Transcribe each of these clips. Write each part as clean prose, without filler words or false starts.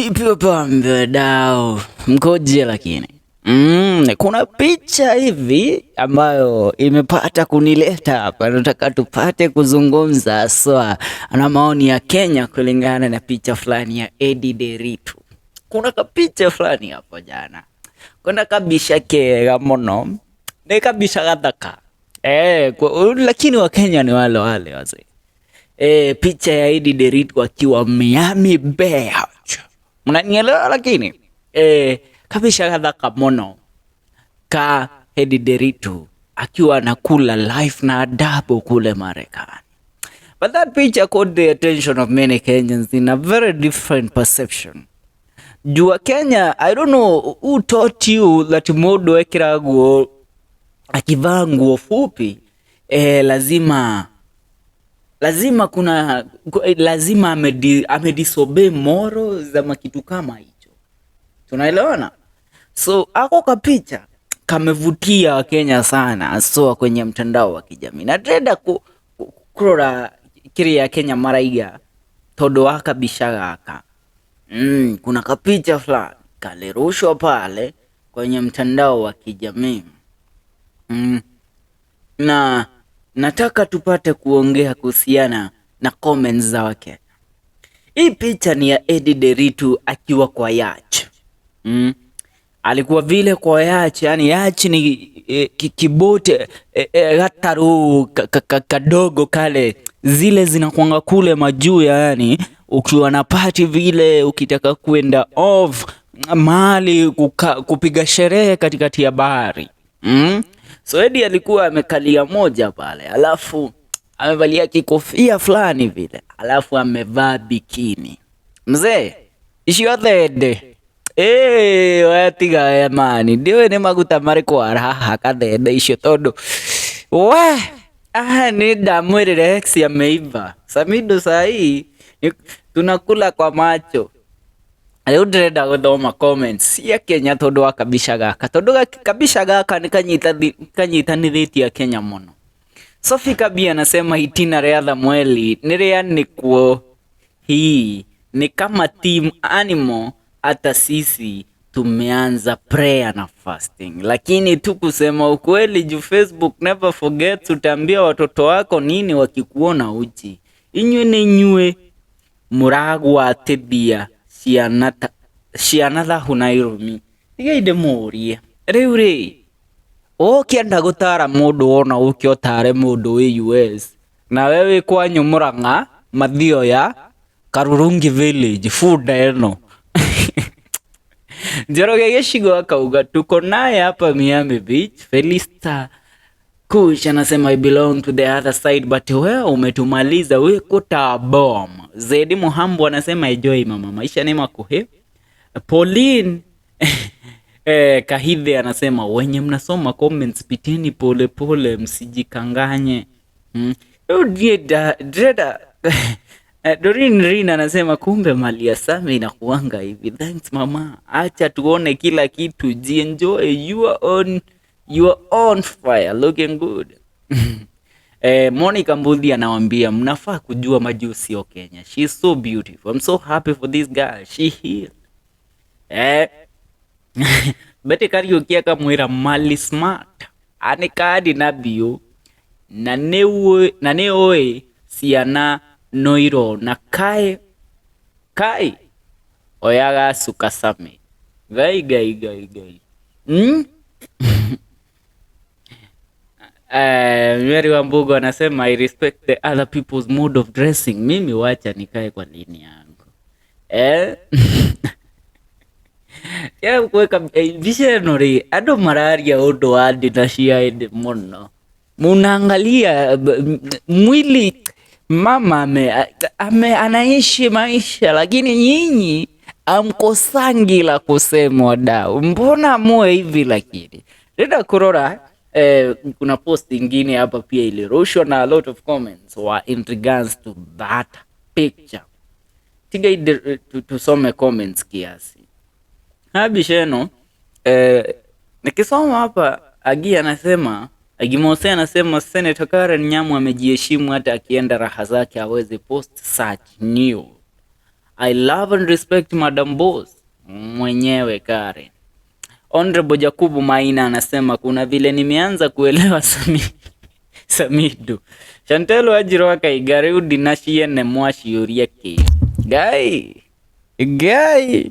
Vipi wapambe dao, mkoje? Lakini kuna picha hivi ambayo imepata kunileta hapa, nataka tupate kuzungumza haswa na maoni ya Kenya kulingana na picha fulani ya Edday Nderitu. Kuna kapicha fulani hapo jana, kuna kabisha kega muno, ni kabisha gathaka lakini Wakenya ni wale wale wazee. Picha ya Edday Nderitu akiwa Miami Beach. Mnanielewa lakini? Kabisha gathaka muno ka Edday Nderitu akiwa anakula life na adabu kule Marekani. But that picture caught the attention of many Kenyans in a very different perception. Jua Kenya, I don't know who taught you that mundu ekira nguo, akivaa nguo fupi, lazima kuna lazima amedisobey morals ama kitu kama hicho, tunaelewana? So ako kapicha kamevutia Wakenya sana haswa kwenye mtandao wa kijamii na ndĩrenda kurora kiria Kenya maraiga tondu wa kabisha gaka. Kuna kapicha fulani kalirushwa pale kwenye mtandao wa kijamii na nataka tupate kuongea kuhusiana na comments za Wakenya. Hii picha ni ya Edday Nderitu akiwa kwa yacht. Alikuwa vile kwa yacht, yani yacht ni kibote gataru kadogo kale, zile zinakuanga kule majuu, yani ukiwa na party vile, ukitaka kwenda off mahali kupiga sherehe katikati ya bahari. So Edday alikuwa amekalia moja pale, alafu amevalia kikofia fulani vile, alafu amevaa bikini. Mzee, icio thende ĩĩ we tiga we mani, ndiũĩ nĩ maguta marĩkũ arahaka thende icio, tondũ we nĩ ndamwĩrĩre ex ameiva. Samido sahii tunakula kwa macho. Rĩu ndĩrenda gũthoma comments cia Kenya tondũ wa kabisha gaka, tondũ kabisha gaka nĩ kanyitanithĩtie Kenya mũno. Sophie Kabi anasema itina rĩa Thamueli nĩ rĩanĩkwo, hii ni kama team animal, hata sisi tumeanza prayer na fasting. Lakini tu kusema ukweli, juu Facebook never forgets, utaambia watoto wako nini wakikuona uchi? Inywe nĩ inyuĩ mũragwatithia ciana thahu na irumi. Tigai ndĩmũrie rĩu rĩ, ũkĩenda gũtara mũndũ wona ũke ũtare mũndũ wĩ US nawe wĩ kwanyu Murang'a Mathioya Karurungi village bunda ĩno. Njoroge Gĩcigo akauga tuko naye hapa Miami Beach. Felista Kush anasema I belong to the other side but wewe umetumaliza, we kuta bomb. Zedi Muhambo anasema enjoy mama, maisha ni makuhe. Pauline Kahithe anasema wenye mnasoma comments piteni pole pole, msijikanganye. Dreda Dorin Rina anasema kumbe mali ya Sami inakuanga hivi. Thanks mama, acha tuone kila kitu, jienjoy, you are on fire looking good. Monica Mbudhi anawambia mnafaa kujua majuu sio Kenya. She is so beautiful. I'm so happy for this girl. She healed. Betty Kariuki akamwira mali smart anĩkandi na biũ na nĩũĩ ciana no irona kai kai oyaga cuka Sami ngai ngai ngai ngai. Mary Wambugu anasema I respect the other people's mode of dressing. Mimi wacha nikae kwa lini yangu. Ya kuweka mbica ĩno rĩ, andũ mararia ũndũ wa ndina cia ĩndĩ mũno, munaangalia mwili mama ame anaishi maisha, lakini nyinyi amkosangi la kusema wadau, mbona muwe hivi? Lakini ndĩrenda kurora kuna post ingine hapa pia ilirushwa na a lot of comments were in regards to that picture. Tiga tusome comments kiasi. Ha mbica ĩno nikisoma hapa Agi anasema, Agi Mose anasema Senator Karen Nyamu amejiheshimu, hata akienda raha zake hawezi post such new. I love and respect Madam Boss mwenyewe Karen. Honorable Jakubu Maina anasema kuna vile nimeanza kuelewa Samido. Chantelo ajiro akaigarudi nashiene mwashiuria ki. Guy. Guy.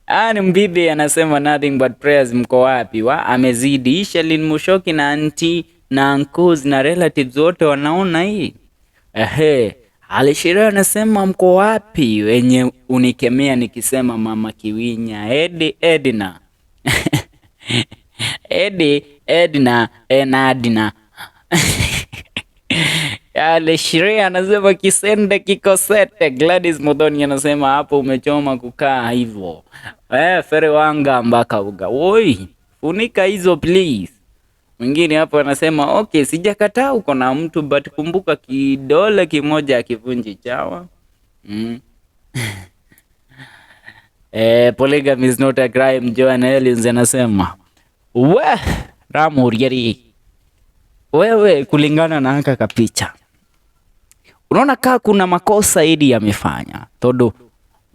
Ani Mbibi anasema nothing but prayers, mko wapi? Wa amezidi. Ishalin Mushoki na auntie na uncles na relatives wote wanaona hii. Ehe. Alishira anasema mko wapi wenye unikemea nikisema mama Kiwinya. Edi Edna. Edi Edna Enadina. Alishira anasema kisende kikosete. Gladys Modoni anasema hapo umechoma kukaa hivyo. Fere wanga mpaka uga. Woi, funika hizo please. Mwingine hapo anasema okay, sijakataa uko na mtu but kumbuka kidole kimoja hakivunji chawa. Polygamy is not a crime. Joan Elins anasema we Ramurieri, wewe kulingana na haka kapicha unaona kaa kuna makosa Edi amefanya, todo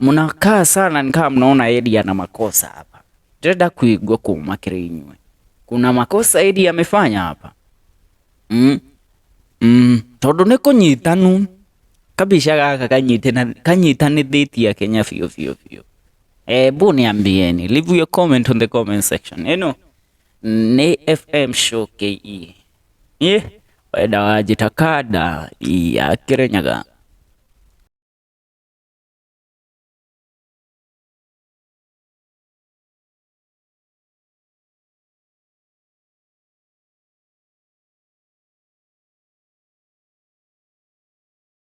mnakaa sana nikaa mnaona Edi ana makosa hapa, ndĩrenda kuigua kuma kĩrĩ inyuĩ kuna makosa Edi amefanya hapa. Tondu nĩ kũnyitanu kabica gaka kanyitanithĩtie Kenya biũ biũ biũ. Ebu niambieni, leave your comment on the comment section. Ĩno nĩ FM Show KE. Wenda wanjĩta kanda ya Kĩrĩnyaga.